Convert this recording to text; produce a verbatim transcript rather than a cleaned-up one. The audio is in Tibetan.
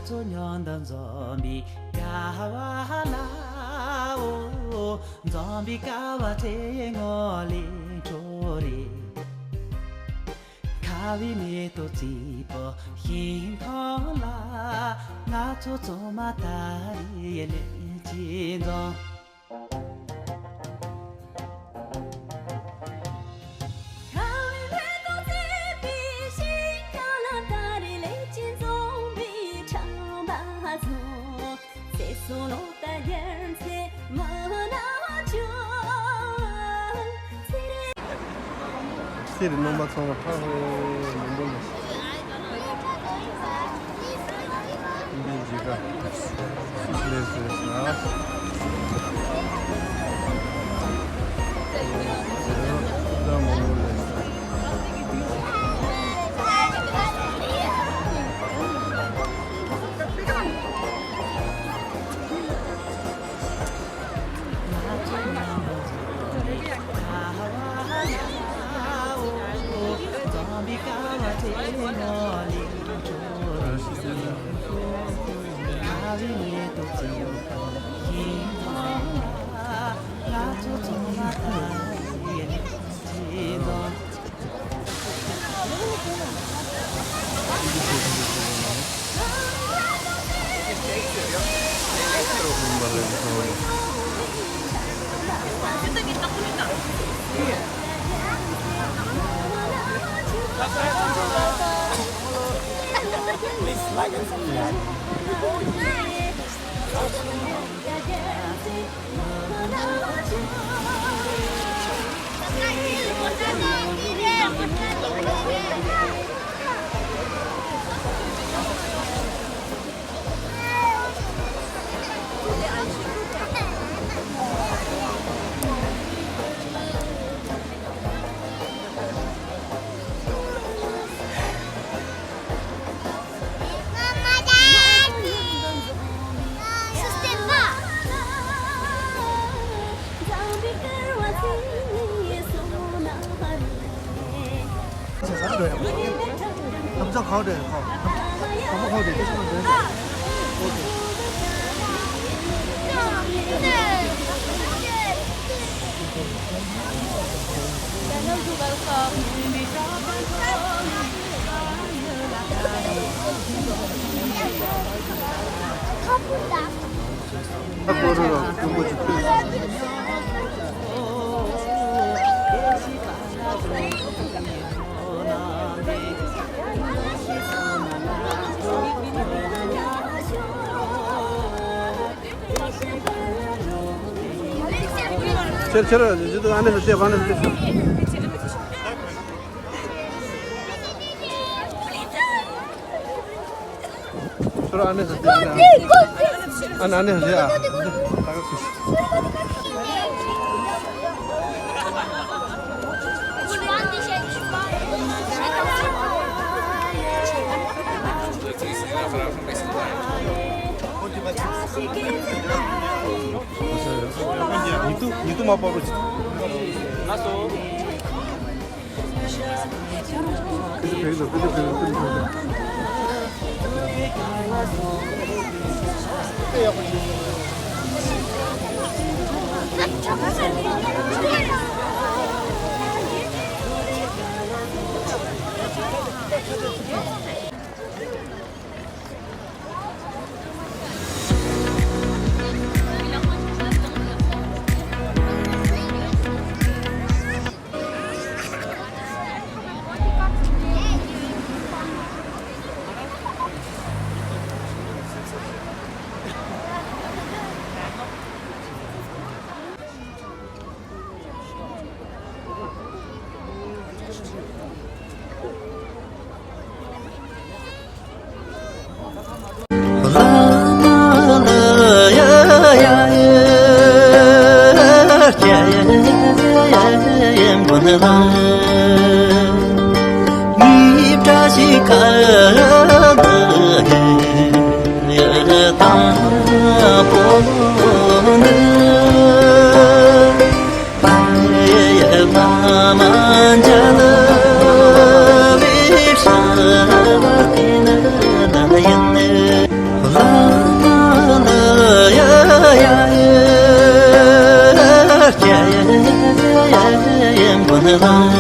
ཚོ་མྱང་འདབ་འཛོམས་པའི་ཀ་བ་ལ། འོ། འཛོམས་པའི་ཀ་བ་ཚེ་སྔོན་ལས་འཕྲོ་རེད། ཁ་བའི་མེ་ཏོག་རྩིས་པོ་ཤིང་ཐང་ལ། ང་ཚོ་ཚང་མ་ད་རེས་ལེགས་སྐྱེས་འཛོམས། ཚེ་རིང་སྣང་བ་ཚང་བ་ཧ་ཧོ་མང་པོ་ལ། འདི་འཇིགས་ཀ་ལས་ཟེར་ས། ཟེར་ས་མང་པོ་ལས། Please like and subscribe. ཁྱེར་ཁྱེར་ཇུ་ཏུ་ཨ་ནེ་ལ་བལྟས། ཨ་ནེ་ལ་བལྟས། ཁྱེར་ཨ་ནེ་ལ་བལྟས། ཨ་ནེ་ཨ་ནེ་ལ་བལྟས་ཨ། ཉི་ཏུ་ཉི་ཏུ་མ་པ་རུ་ཅི། ལགས་སོ། དང་